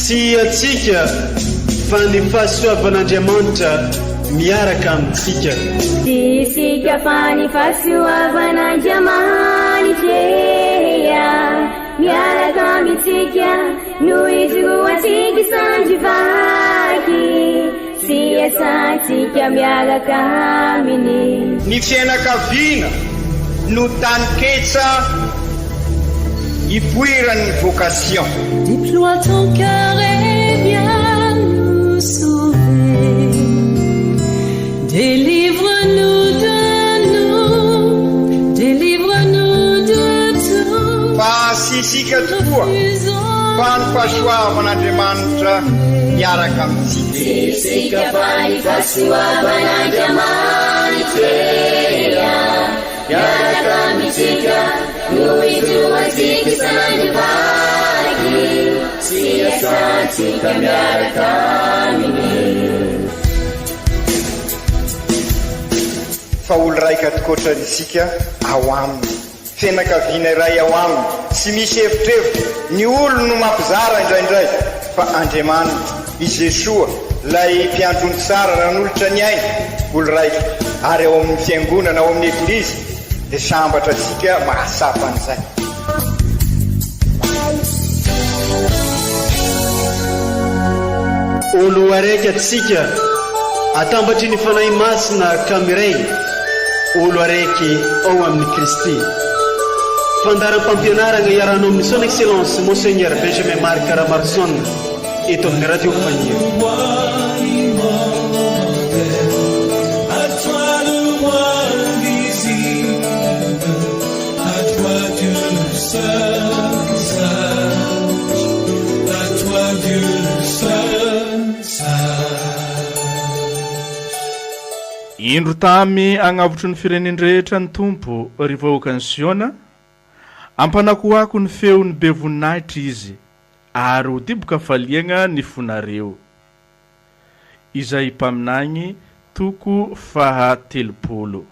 Tsy antsika fa ny fahasoavan'Andriamanitra miaraka amintsika. Tsy isika fa ny fahasoavan'Andriamanitra miaraka amintsika no ijoroantsika sandry vaky sy iasantsika miaraka aminy. Ny fiainakaviana no taninketsa ipoiran'ny vocation. Déploie ton cœur et viens nous sauver. Délivre-nous de nous, délivre-nous de tout. Fa tsy isika tokoa fa ny fahasoavan'Andriamanitra miaraka amintsika. Tsy isika fa ny fahasoavan'Andriamanitra miaraka amintsika no ijoroantsika sandry vaky sy iasantsika miaraka aminy. Fa olo raika tokoatra isika ao aminy. Fianakaviana iray ao aminy, tsy misy evitrevitra, ny olony no mampizara indraindray, fa Andriamanitra, i Jesoa, ilay mpiandry ondry tsara nanolotra ny ainy, olo raika, ary ao amin'ny Fiangonana, ao amin'ny Eglizy, dia sambatra antsika mahatsapa an'izay. Olo araiky atsika, atambatry ny Fanahy Masina ka miray, olo araiky ao amin'i Kristy. Fandaharam-pampianaragna iarahanao amin'ny Son Excellence Monseigneur Benjamin Marc Ramaroson eto amin'ny Radio Faniry. Indro tamy hagnavotry ny firenen-drehetra ny Tompo, ry vahoakan'i Ziona, hampanakoako ny feony be voninahitra Izy, ary ho dibo-kafaliagna ny fonareo. Izaia mpaminagny, toko faha 30.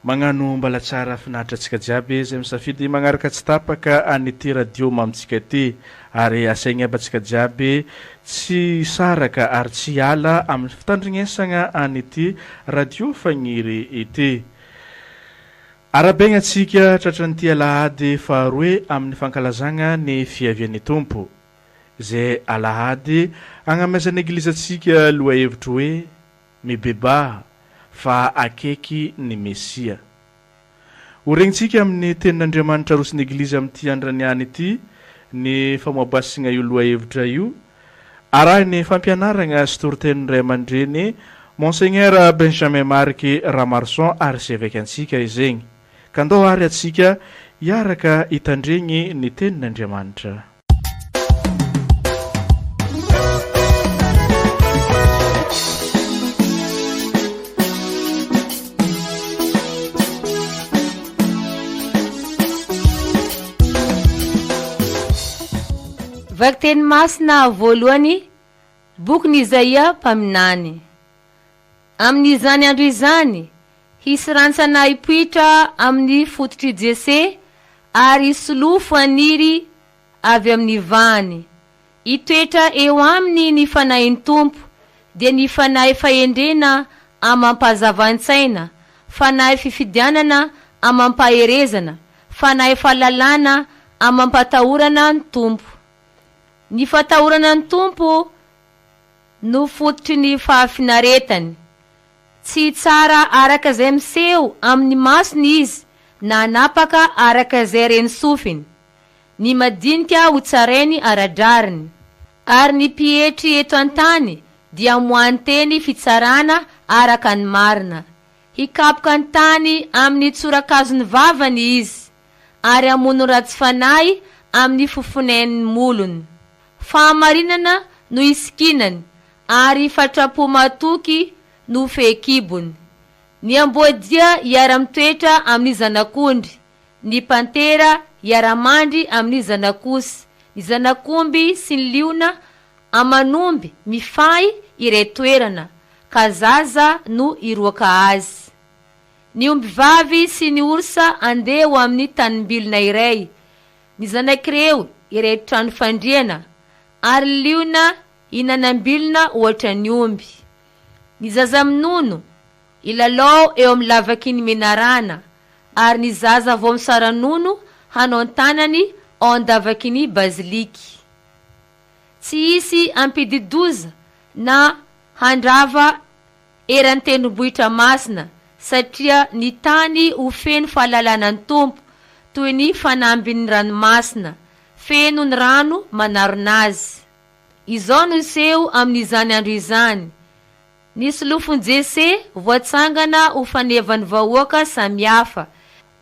Magnano mbala tsara finaritra antsika jiaby izay misafidy magnaraka tsy tapaka an'ity radio mamintsika ity ary asaigny aby antsika jiaby tsy hisaraka ary tsy hiala amin'ny fitandrignesagna an'ity radio fagniry ity. Arahabaigna antsika tratran'ity alahady faharoe amin'ny fankalazagna ny fiavian'ny Tompo izay alahady agnamezan'ny Eglizy antsika lohahevitry hoe Mibebaha, fa akaiky ny Mesia. Ho regnintsika amin'ny Tenin'Andriamanitra aroson'ny Eglizy amin'ity andraniany ity ny famoabasigna io lohahevitra io, arahin'ny fampianaragna sy toritenin'ny ray aman-dreny Monseigneur Benjamin Marc Ramaroson Archevêque antsika izegny. Ka ndao ary atsika hiaraka hitandregny ny Tenin'Andriamanitra. Vakiteny masina voalohany, Bokin'i Izaia mpaminany. Amin'izany andro izany, hisy rantsana hipoitra amin'ny fototr'i Jese, ary hisy solofo haniry avy amin'ny vahany. Hitoetra eo aminy ny Fanahin'ny Tompo, dia ny fanahy fahendrena amam-pahazavan-tsaina, fanahy fifidianana amam-paherezana, fanahy fahalalana amam-patahorana ny Tompo. Ny fatahorana ny Tompo no fototry ny fahafinaretany. Tsy hitsara araka izay miseho amin'ny masony izy na hanapaka araka izay ren'ny sofiny. Ny madinika hotsarainy ara-drariny. Ary ny mpietry eto an-tany dia hamoahany teny fitsarana araka ny marina. Hikapoka ny tany amin'ny tsorakazon'ny vavany izy, ary hamono ny ratsy fanahy amin'ny fofonain'ny molony. Fahamarinana no isikinany, ary fatra-po matoky no fehikibony. Ny amboadia hiara-mitoetra amin'ny zanak'ondry, ny pantera hiara-mandry amin'ny zanak'osy, ny zanak'omby sy ny liona aman'omby mifahy iray toerana, ka zaza no hiroaka azy. Ny ombivavy sy ny orsa andeha ho amin'ny tanimbilona iray, Ny zanak'ireo ireto trano fandriana. ary liona hihinanam-bilona hoatran'ny omby. Ny zaza minono, hilalao eo amin'ny lavaky ny menarana, ary ny zaza vao misara-nono hanao ny tanany ao an-davaky ny baziliky. Tsy hisy hampidi-doza na handrava eran'ny tendrombohitra masina, satria ny tany ho feno fahalalana ny Tompo, toy ny fanambin'ny ranomasina, feno ny rano manarona azy. Izao no hiseho amin'izany andro izany, Ny solofon'i Jese voatsangana ho fanevan'ny vahoaka samihafa,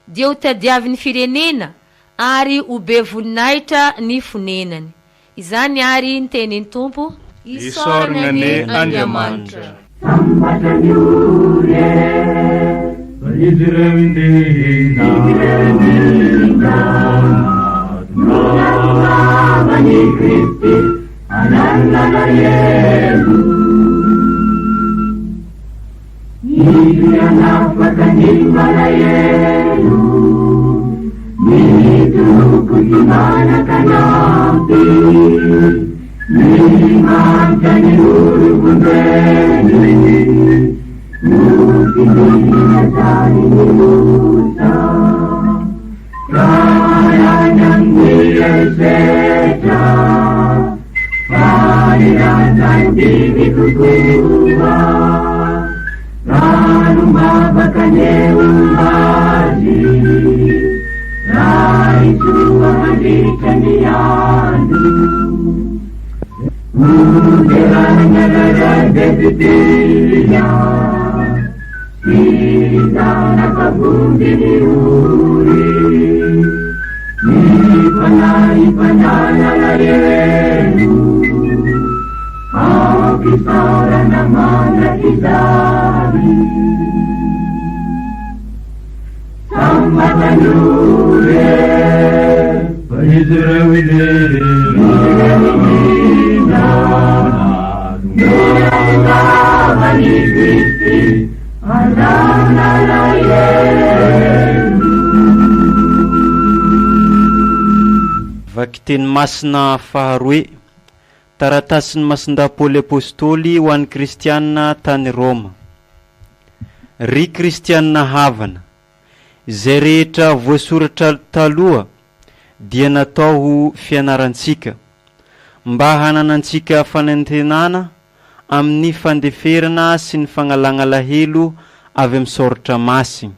dia ho tadiavin'ny firenena ary ho be voninahitra ny fonenany. Izany àry ny tenin'ny Tompo. Isaoragna anie Andriamanitra. Sambatra ny ory e. Fa izy ireo indrindra. Izy ireo indrindra. No nahatongavan'i Kristy hanan'alahelo. Izy hanafaka ny malahelo. Ny toloko tsy manan-kanampy. Ny mahantra ny ory vonjeny. Notsindriana hatrany ny loza. Ka any amin'ny herisetra. Fa ny rantsan-dimy kokoa. Ranombavaka anie homba azy. Raha hitsoa mandritra ny andro. Hoderana anaran-defitia. Sy zanaka vonjy ny ory. Ny fanahy mpanala alahelo. Hampisaorana mandrakizay. Sambatra ny ory e. Fa izy ireo indrindra. Izy ireo indrindra. No nahatongavan'i Kristy hanan'alahelo. Vakiteny masina faharoe, Taratasin'i Masindahy Paoly Apostoly ho an'ny Kristiana tany Roma. Ry Kristiana havana, izay rehetra voasoratra taloha dia natao ho fianarantsika, mba hananantsika fanantenana amin'ny fandeferana sy ny fagnalagn'alahelo avy amin'ny Saoratra Masina.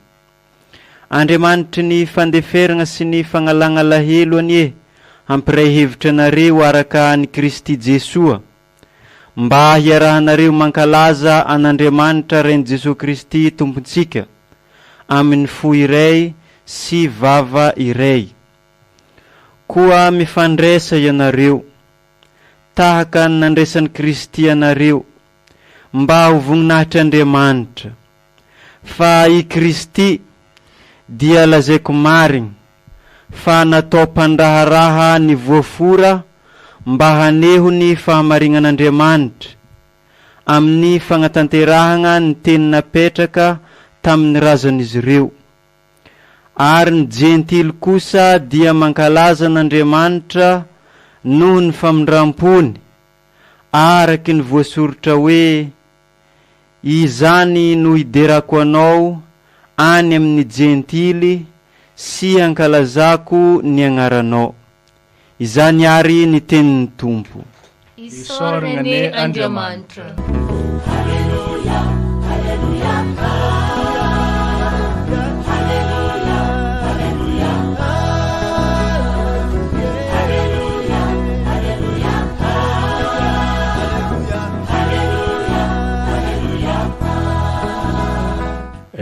Andriamanitry ny fandeferagna sy ny fagnalagn'alahelo anie hampiray hevitra anareo araka an'i Kristy Jesoa, mba hiarahanareo mankalaza an'Andriamanitra Rain'i Jesoa Kristy Tompontsika, amin'ny fo iray sy vava iray. Koa mifandraisa ianareo, tahaka ny nandraisan'i Kristy anareo, mba ho voninahitr'Andriamanitra. Fa i Kristy dia lazaiko marigny fa natao mpandraharaha ny voafora mba haneho ny fahamarignan'Andriamanitra amin'ny fagnatanterahagna ny teny napetraka tamin'ny razan'izy ireo. Ary ny Jentily kosa dia mankalaza an'Andriamanitra noho ny famindram-pony, araky ny voasoritra hoe, Izany no hiderako anao any amin'ny Jentily sy hankalazako ny agnaranao. Izany àry ny tenin'ny Tompo. Isaorana anie Andriamanitra.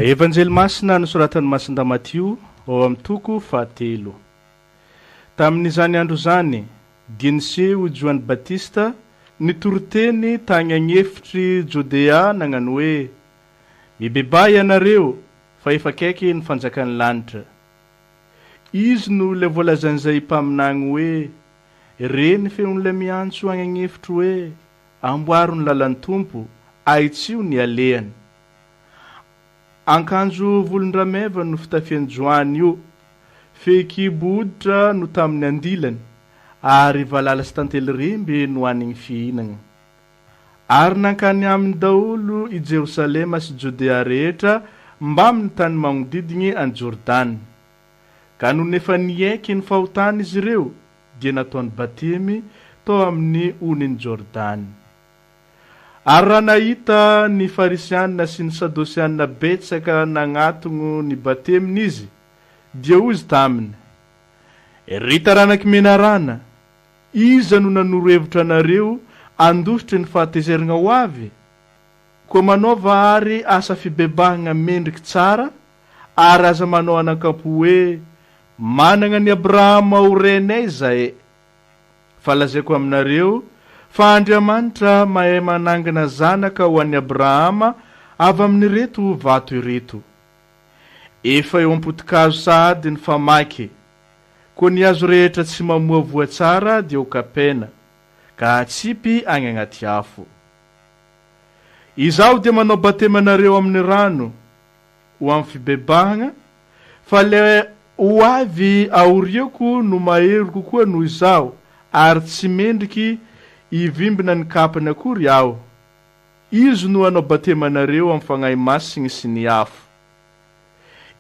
Evanjely Masina nosoratan'i Masindahy Matio ao amin'ny toko fahatelo. Tamin'izany andro izany dia niseho i Joany Batista nitoriteny tagny agn'efitr'i Jodea nagnano hoe, Mibebaha ianareo, fa efa akaiky ny fanjakan'ny lanitra. Izy no ilay voalazan'izay mpaminagny hoe, Re ny feon'ilay miantso agny agn'efitry hoe, Amboaro ny lalan'ny Tompo, ahitsio ny alehany. Ankanjo volon-drameva no fitafian'i Joany io, fehikibo hoditra no tamin'ny andilany, Ary valala sy tantely remby no hanigny fihinagna. Ary nankany aminy daholo i Jerosalema sy Jodea rehetra mbamin'ny tany magnodidigny an'i Jordana. Ka nony efa niaiky ny fahotany izy ireo, dia nataony batemy tao amin'ny onin'i Jordana. Ary raha nahita ny Farisianina sy ny Sadosianina betsaka nagnatogno ny bateminy izy, dia hoy izy taminy, Ry taranak'i menarana, iza no nanoro hevitra anareo handositry ny fahatezeragna ho avy? Koa manaova àry asa fibebahagna mendriky tsara, ary aza manao anankampo hoe, Managna an'i Abrahama ho renay zahay. Fa lazaiko aminareo, fa Andriamanitra mahay manangana zanaka ho an'i Abrahama avy amin'ireto vato ireto. Efa eo am-poto-kazo sahady ny famaky, koa ny hazo rehetra tsy mamoa voa tsara dia ho kapaina, ka hatsipy agny agnaty afo. Izaho dia manao batemy anareo amin'ny rano ho amin'ny fibebahagna, fa ilay ho avy aoriako no mahery kokoa noho izaho, ary tsy mendriky hivimbina ny kapany akory aho. Izy no hanao batemy anareo amin'ny Fagnahy Masigny sy ny afo.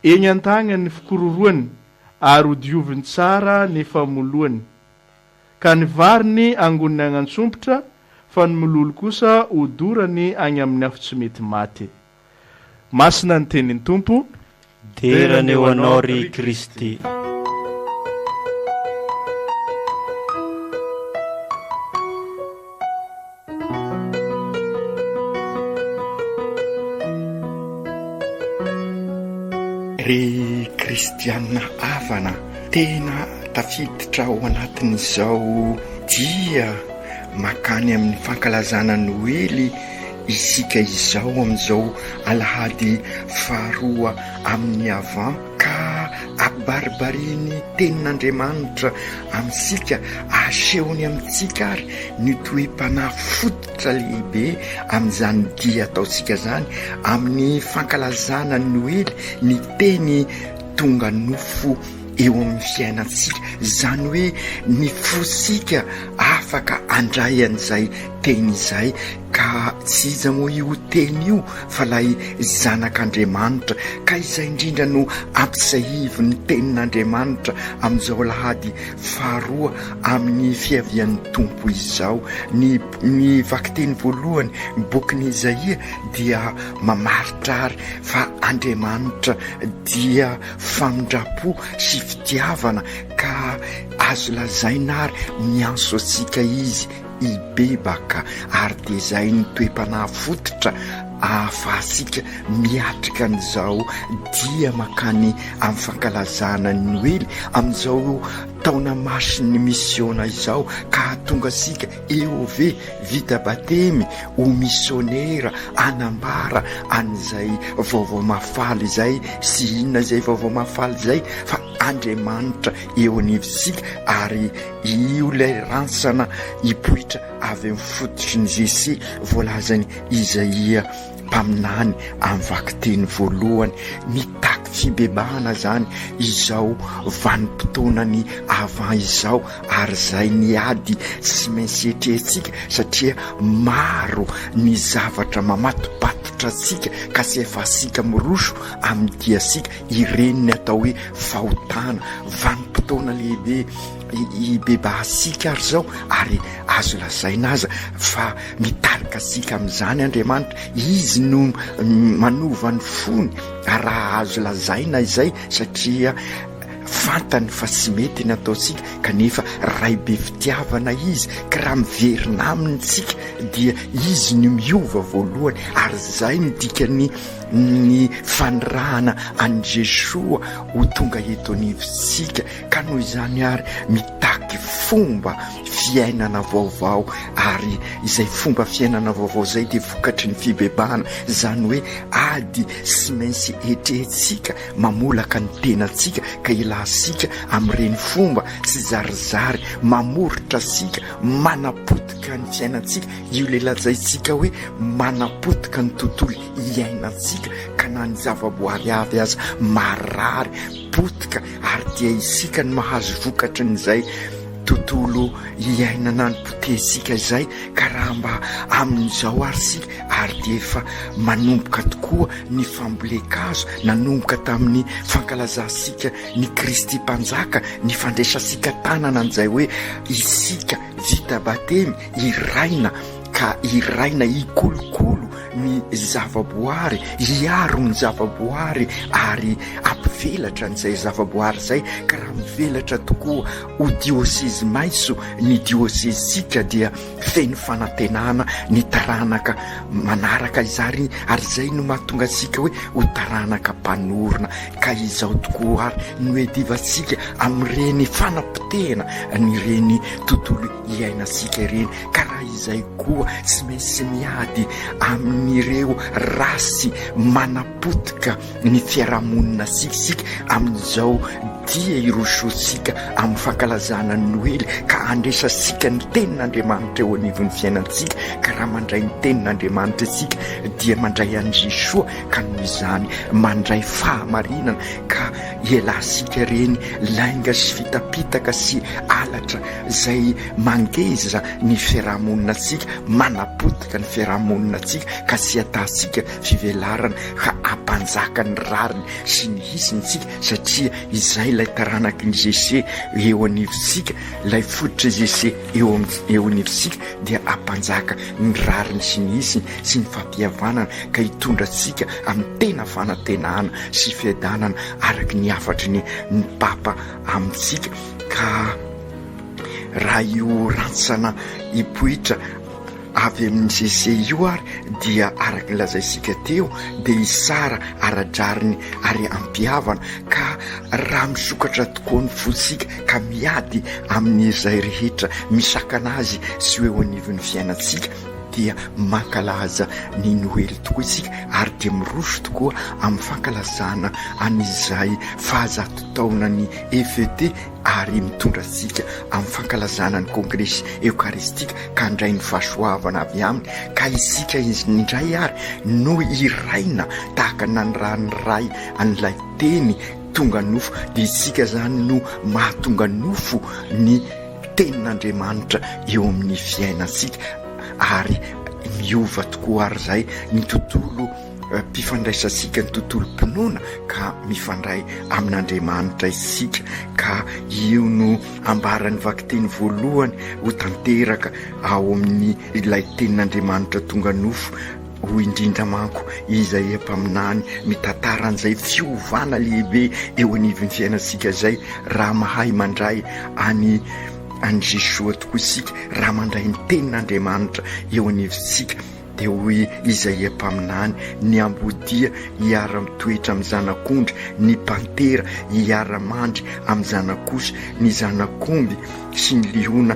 Egny an-tagnany ny fikororoany ary ho dioviny tsara ny famoloany. Ka ny variny angoniny agny an-tsompitra, fa ny mololo kosa hodorany agny amin'ny afo tsy mety maty. Masina ny tenin'ny Tompo. Dera anie ho Anao ry Kristy. Ry kristiana havana, tena tafiditra ao anatin'izao dia makany amin'ny fankalazana Noely isika izao amin'izao alahady faharoa amin'ny Avant ka abaribarian'ny Tenin'Andriamanitra amintsika, asehony amintsika ary ny toe-panahy fototra lehibe amin'izany dia ataontsika izany, amin'ny fankalazana ny Noely, ny Teny tonga nofo eo amin'ny fiainantsika, izany hoe ny fontsika afaka handray an'izay Teny izay, ka tsy iza moa io Teny io fa ilay Zanak'Andriamanitra, ka izay indrindra no ampisahivin'ny Tenin'Andriamanitra amin'izao alahady faharoa amin'ny fiavian'ny Tompo izao. Ny ny vakiteny voalohany, ny bokin'i Izaia dia mamaritra ary fa Andriamanitra dia famindram-po sy fitiavana ka azo lazaina ary miantso antsika Izy hibebaka ary dia izay ny toe-panahy fototra ahafahantsika miatrika an'izao dia mankany amin'ny fankalazana ny Noely amin'izao taona masin'ny misiona izao ka hahatonga antsika EOV vita batemy ho misionera hanambara an'izay vaovao mahafaly izay sy inona izay vaovao mahafaly izay fa Andriamanitra eo anivontsika ary io ilay rantsana hipoitra avy amin'ny fototry ny Jese voalazan'i Izaia mpaminany amin'ny vakiteny voalohany. Mitaky fibebahana izany izao vanim-potoanan'ny avant izao ary izay ny ady tsy maintsy etrehintsika satria maro ny zavatra mamatopatotra antsika ka tsy afahantsika miroso amin'ny diantsika Ireny ny atao hoe fahotana, vanim-potoana lehibe hibebahantsika ary izao, ary azo lazaina aza fa mitarika antsika amin'izany Andriamanitra. Izy no manova ny fony, raha azo lazaina izay, satria fantany fa tsy mety ny ataontsika, kanefa Ray be fitiavana Izy, ka raha miverina Aminy isika dia Izy no miova voalohany, ary izay no dikan'ny ny fanirahana an'i Jesoa ho tonga eto anivontsika, ka noho izany ary mitaky fomba fiainana vaovao, ary izay fomba fiainana vaovao izay dia vokatry ny fibebahana, izany hoe ady sy maintsy etrehintsika mamolaka ny tenantsika ka ilantsika amin'ireny fomba tsy zarizary mamoritra antsika, manapotika ny fiainantsika, io ilay lazaintsika hoe manapotika ny tontolo iainantsika ka na ny zavaboary avy aza marary, potika ary dia isika no mahazo vokatrin'izay. tontolo iainana ny potehintsika izay ka raha mba amin'izao ary isika ary dia efa manomboka tokoa ny fambolen-kazo nanomboka tamin'ny fankalazantsika ny Kristy Mpanjaka ny fandraisantsika tanana an'izay hoe isika vita batemy hiraina ka hiraina hikolokolo ny zavaboary, hiaro ny zavaboary ary hampivelatra an'izay zavaboary izay, ka raha mivelatra tokoa ho diosezy maiso ny diosezintsika dia feno fanantenana ny taranaka manaraka izany ary izay no mahatonga antsika hoe ho taranaka mpanorina ka izao tokoa ary no iadivantsika amin'ireny fanapotehana an'ireny tontolo iainantsika ireny Ka raha izay koa tsy maintsy miady amin'ireo rasy manapotika ny fiarahamonina sika isika amin'izao dia hirosoantsika amin'ny fankalazana ny Noely ka handresantsika ny tenin'Andriamanitra eo anivon'ny fiainantsika ka raha mandray ny tenin'Andriamanitra isika dia mandray an'i Jesoa ka noho izany mandray fahamarinana ka ialatsika ireny lainga sy fitapitaka sy halatra izay mangeza ny fiarahamoninantsika, manapotika ny fiarahamoninantsika ka tsy atantsika fivelarana ka hampanjaka ny rariny sy ny hisiny tsika satria izay ilay taranaky ny Jese eo anivontsika, ilay fototra Jese eo eo anivontsika dia hampanjaka ny rariny sy ny hisiny sy ny fampihavanana ka hitondra antsika amin'ny tena fanantenana sy fiadanana araka ny hafatry ny ny Papa amintsika ka Raha io rantsana hipoitra avy amin'ny Jese io ary dia araka ny lazaintsika teo dia hisara ara-drariny ary ampihavana ka raha misokatra tokoa ny fontsika ka miady amin'izay rehetra misakana azy sy ho eo anivon'ny fiainantsika dia mankalaza ny Noely tokoa isika ary dia miroso tokoa amin'ny fankalazana an'izay fahazato taonan'ny FET ary mitondra antsika amin'ny fankalazana ny Kongresy Eokaristika ka handray ny fahasoavana avy aminy, ka isika indray ary no hiraina tahaka ny nanirahan'ny Ray an'ilay Teny tonga nofo, dia isika izany no mahatonga nofo ny Tenin'Andriamanitra eo amin'ny fiainantsika, ary miova tokoa ary izay ny tontolo mpifandraisantsika ny tontolom-pinoana ka mifandray amin'Andriamanitra isika ka io no ambaran'ny vakiteny voalohany ho tanteraka ao amin'ny ilay tenin'Andriamanitra tonga nofo hoy indrindra manko Izaia mpaminany mitantara an'izay fiovana lehibe eo anivon'ny fiainantsika izay raha mahay mandray any an'i Jesoa tokoa isika raha mandray ny tenin'Andriamanitra eo anivontsika Dia hoy Izaia mpaminany, Ny ambodia hiara-mitoetra amin'ny zanak'ondry, ny pantera hiara-mandry amin'ny zanak'osy, ny zanak'omby sy ny liona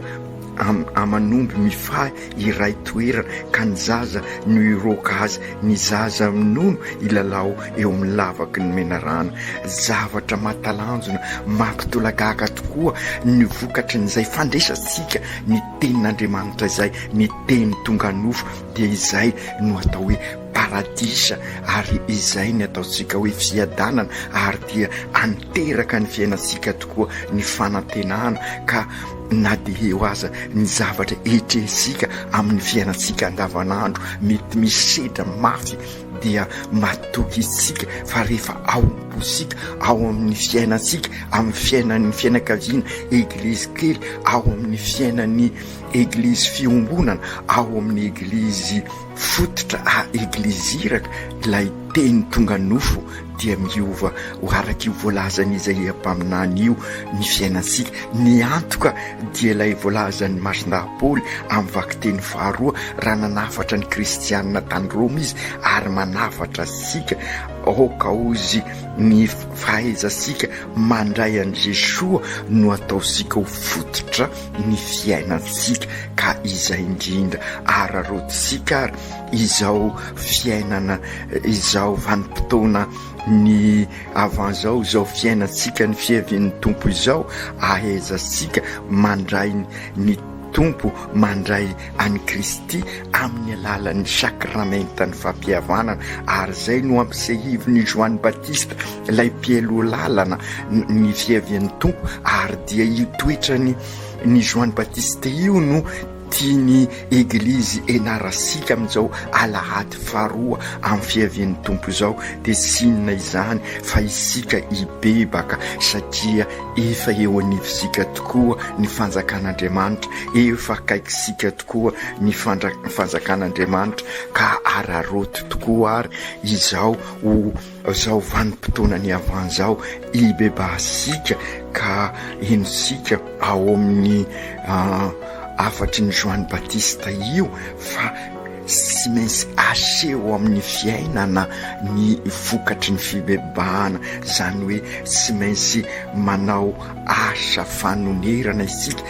aman'omby mifahy hiray toerana, ka ny zaza no hiroaka azy, ny zaza minono hilalao eo amin'ny lavaky ny menarana. Zavatra mahatalanjona, mampitolagaga tokoa ny vokatrin'izay fandresantsika ny Tenin'Andriamanitra izay, ny Teny tonga nofo, dia izay no atao hoe paradisa ary izay ny ataontsika hoe fiadanana ary dia anteraka ny fiainantsika tokoa ny fanantenana ka na dia eo aza ny zavatra etrehintsika amin'ny fiainantsika andavanandro mety misedra mafy dia matoky isika fa rehefa ao am-posika ao amin'ny fiainantsika amin'ny fiainan'ny fianakaviana eglizy kely ao amin'ny fiainan'ny eglizy fiombonana ao amin'ny eglizy fototra a eglizy iraka ilay teny tonga nofo dia miova ho araka io voalazan'Izaia mpaminany io ny fiainantsika. Ny antoka dia ilay voalazan'i Masindahy Paoly amin'ny vakiteny faharoa raha nanafatra ny kristianina tany Roma izy ary manafatra antsika aoka hozy ny fahaizantsika mandray an'i Jesoa no ataontsika ho fototra ny fiainantsika ka izay indrindra araraotintsika ary izao fiainana izao vanim-potoana ny avant zao izao fiainantsika ny fiavian'ny Tompo izao ahaizantsika mandray ny. Tompo mandray an'i Kristy amin'ny alalan'ny sakramentan'ny fampihavanana, ary izay no ampisehivin'i Joany Batista, ilay mpialoha lalana ny fiavian'ny Tompo, ary dia io toetrany ny Joany Batista io no tian'ny Eglizy enarasika amin'izao alahady faharoa amin'ny fiavian'ny Tompo izao, dia tsy inona izany fa isika hibebaka satria efa eo anivontsika tokoa ny fanjakan'Andriamanitra, efa akaikisika tokoa ny fanjakan'Andriamanitra ka araraoty tokoa ary izao ho Zao vanim-potoana niavahana izao hibebahantsika ka henontsika ao amin'ny hafatry ny Joany Batista io fa tsy maintsy aseho amin'ny fiainana ny vokatry ny fibebahana, izany hoe tsy maintsy manao asa fanonerana isika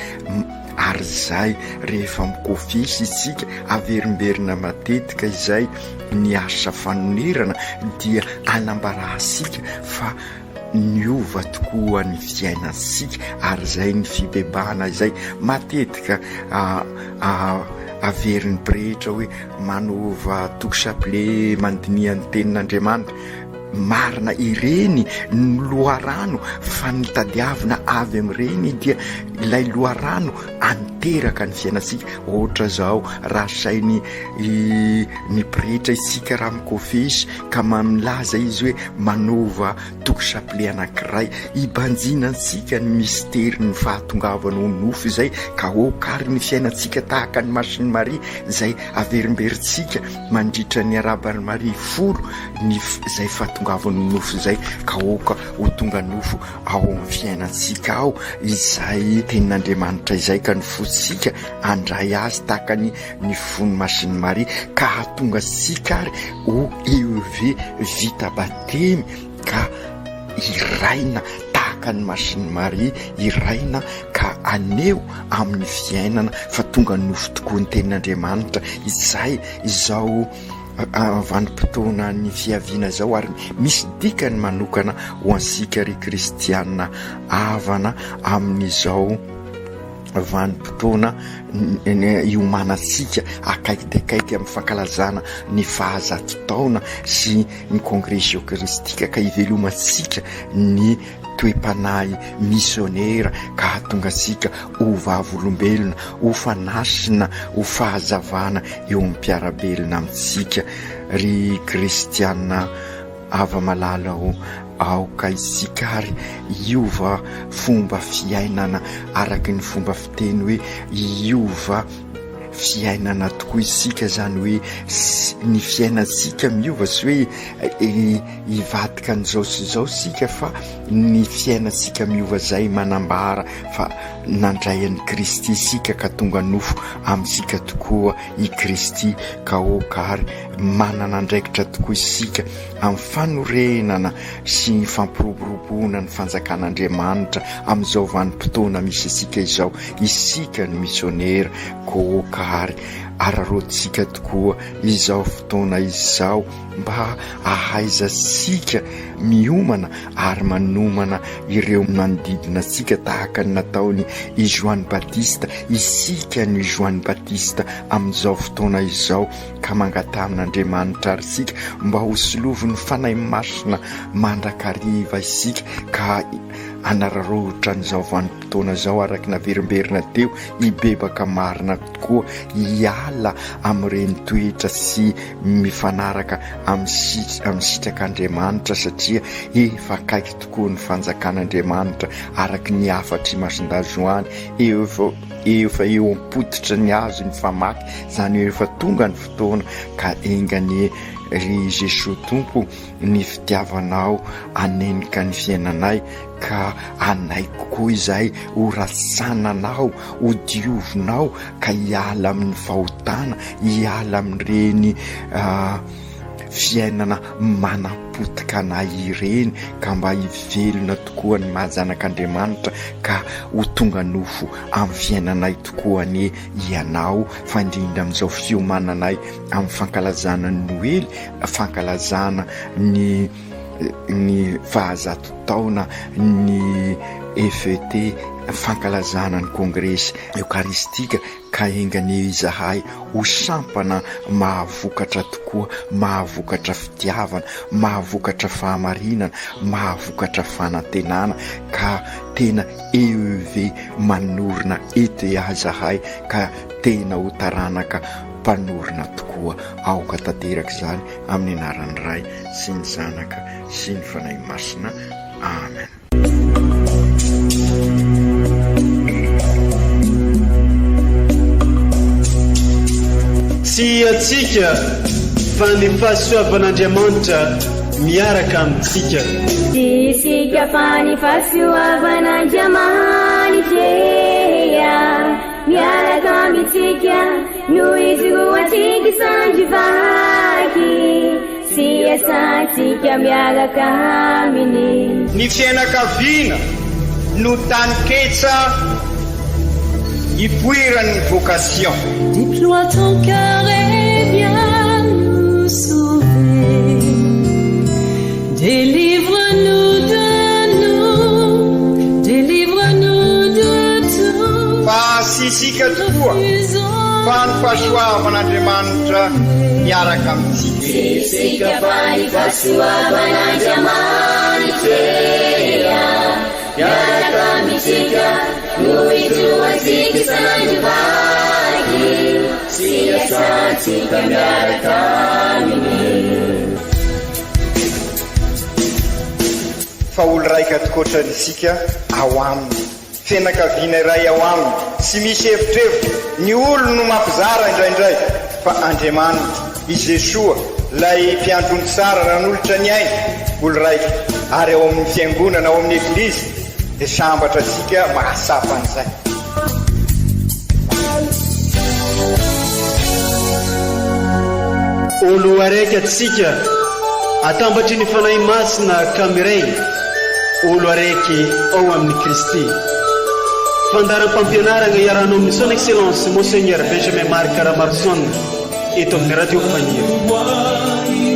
ary izay rehefa mikofesy isika averimberina matetika izay ny asa fanonerana dia anambarantsika fa niova tokoa ny fiainantsika ary izay ny fibebahana izay matetika averin'ny pretra hoe manova toko chapelet mandiniha ny tenin'Andriamanitra marina ireny ny loharano fa ny tadiavina avy amin'ireny dia ilay loharano anteraka ny fiainantsika ohatra zao raha sainy ny pretra isika raha mikofesy ka milaza izy hoe manova toko chapelet anankiray hibanjina antsika ny misterin'ny fahatongavana ho nofo izay ka aoka ary ny fiainantsika tahaka ny masin'i Maria izay averimberintsika mandritra ny arahaban'i Maria folo ny izay fahatongavana ho nofo izay ka aoka ho tonga nofo ao amin'ny fiainantsika ao izay tenin'Andriamanitra izay ka ny fontsika handray azy tahaka ny ny fon'i Masin'i Maria ka hahatonga antsika ary ho EEV vita batemy ka hiraina tahaka ny Masin'i Maria hiraina ka haneho amin'ny fiainana fa tonga nofo tokoa ny tenin'Andriamanitra izay izao vanim-potoana ny fiaviana izao ary misy dikany manokana ho antsika ry kristiana havana amin'izao vanim-potoana iomanantsika akaiky dia akaiky amin'ny fankalazana ny fahazato taona sy ny kongresy eokaristika ka ivelomantsika ny toe-panahy misionera ka hahatonga antsika ho vavolombelona, ho fanasina, ho fahazavana eo amin'ny mpiara-belona amintsika. Ry kristiana hava-malala ô, aoka isika ary hiova fomba fiainana araka ny fomba fiteny hoe hiova fiainana tokoa isika, izany hoe ny fiainantsika miova tsy hoe hivadika an'izao sy izao isika fa ny fiainantsika miova izay manambara fa nandray an'i Kristy isika ka tonga nofo amintsika tokoa i Kristy ka aoka ary manana andraikitra tokoa isika amin'ny fanorenana sy ny fampiroboroboana ny fanjakan'Andriamanitra amin'izao vanim-potoana misy antsika izao. Isika no misionera, koa aoka ary araraotintsika tokoa izao fotoana izao mba hahaizantsika miomana ary manomana ireo manodidina antsika tahaka ny nataony i Joany Batista. Isika no i Joany Batista amin'izao fotoana izao ka mangataha amin'Andriamanitra ary isika mba ho solovin'ny Fanahy Masina mandrakariva isika ka hanararaotra an'izao vanim-potoana izao araka ny naverimberina teo hibebaka marina tokoa hiala amin'ireny toetra tsy mifanaraka amin'ny sitrak'Andriamanitra satria efa akaiky tokoa ny fanjakan'Andriamanitra araka ny hafatr'i Masindahy Joany efa efa eo am-pototry ny hazo ny famaky izany hoe efa tonga ny fotoana ka enga anie ry Jesoa Tompo ny fitiavanao hanenika ny fiainanay ka hanaiky koa izahay ho ratsananao, ho diovinao ka hiala amin'ny fahotana, hiala amin'ireny fiainana manapotika anay ireny ka mba hivelona tokoa ny maha zanak'Andriamanitra ka ho tonga nofo amin'ny fiainanay tokoa anie Ianao fa indrindra amin'izao fiomananay amin'ny fankalazana ny Noely, fankalazana ny. ny fahazato taona ny FET fankalazana ny kongresy eokaristika ka enga anie izahay ho sampana mahavokatra tokoa, mahavokatra fitiavana, mahavokatra fahamarinana, mahavokatra fanantenana ka tena EEV manorina ETA izahay ka tena ho taranaka mpanorina tokoa. Aoka tanteraka izany amin'ny anaran'ny Ray sy ny Zanaka sy ny Fanahy Masina. Amen. Tsy antsika fa ny fahasoavan'Andriamanitra miaraka amintsika. Tsy isika fa ny fahasoavan'Andriamanitra miaraka amintsika no ijoroantsika sandry vaky sy iasantsika miaraka aminy. Ny fiainakaviana no taninketsa ipoiran'ny vocation. Déploie ton cœur et viens nous sauver. Délivre-nous de nous, délivre-nous de tout. Fa tsy isika tokoa fa ny fahasoavan'Andriamanitra miaraka amintsika. Tsy isika fa ny fahasoavan'Andriamanitra miaraka amintsika no ijoroantsika sandry vaky sy iasantsika miaraka aminy. Fa olo raika tokoatra isika ao aminy. Fianakaviana iray ao aminy, tsy misy evitrevitra, ny olony no mampizara indraindray, fa Andriamanitra, i Jesoa, ilay mpiandry ondry tsara nanolotra ny ainy, olo raika, ary ao amin'ny fiangonana, ao amin'ny Eglizy, dia sambatra isika mahatsapa an'izay. Olo araiky atsika atambatry ny Fanahy Masina ka miray olo araiky ao amin'i Kristy. Fandaharam-pampianaragna iarahanao amin'ny Son Excellence Monseigneur Benjamin Marc Ramaroson eto amin'ny Radio Faniry.